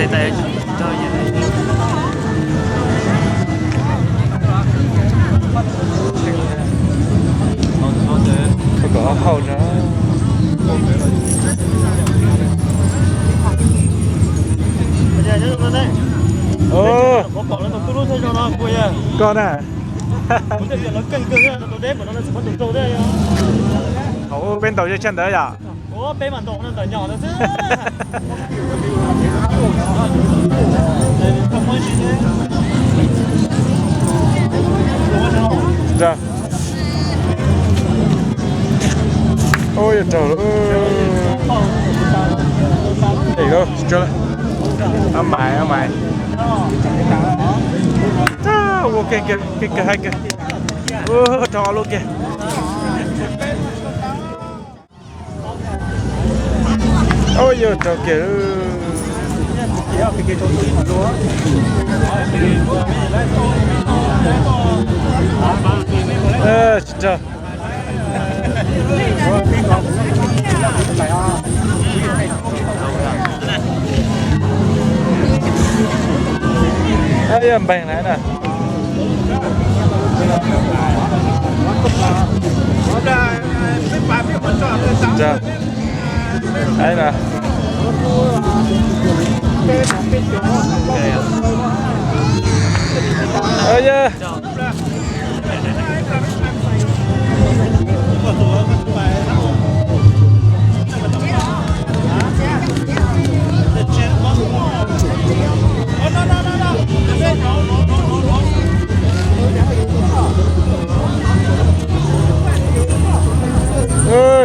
Kom hauj no. Koj na. Hauv peb ntaus zej tshaj ntawd yom. Ua, rau lub kiag. Ua, yog rau kiag. Tsis rau. Yog npeeg na.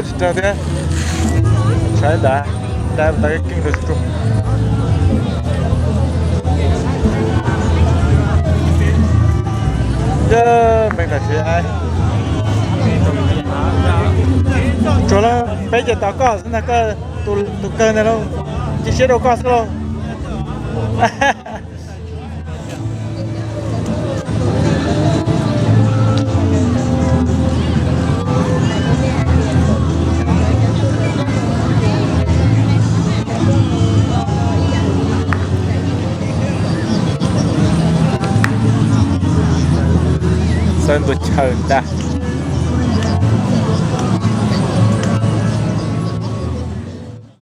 Tsis rau thiab. Saib dav, dav tau keej rau tsis rau. Yog npeeg tam sim. Tsuas los peb ces tos koj xwb ntag, koj tus kawg ntag lauj, cia siab rau koj xwb lauj. Txawb ntua chaw ntag.